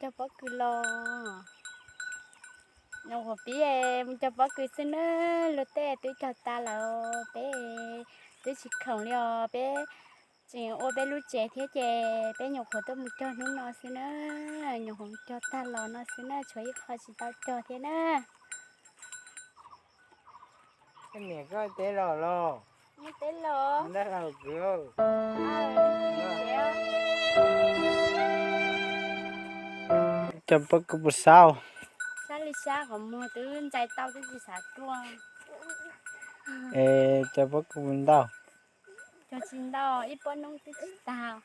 Cog pob kws los. Nyuam qhuav pib mus cog pob kws xwb na, luag tej twb cog tag lawm, peb twb tsis khoom li os. Peb tseem ua peb lub tsev thiab ces peb nyuam qhuav tuaj mus cog hnub no xwb na, nyuam qhuav mus cog tag los no xwb na, tshuav ib qho tsis tau cog thiab na. Niam koj teb los los. Teb los. Ntab laus kwv. Cog pob kws puas sab? Sab li sab, qhov muag twb ntsais tau twb tsis xav tuaj. Es cog pob kws puas ntau? Cog tsis ntau, ib pob noob twb tsis tag.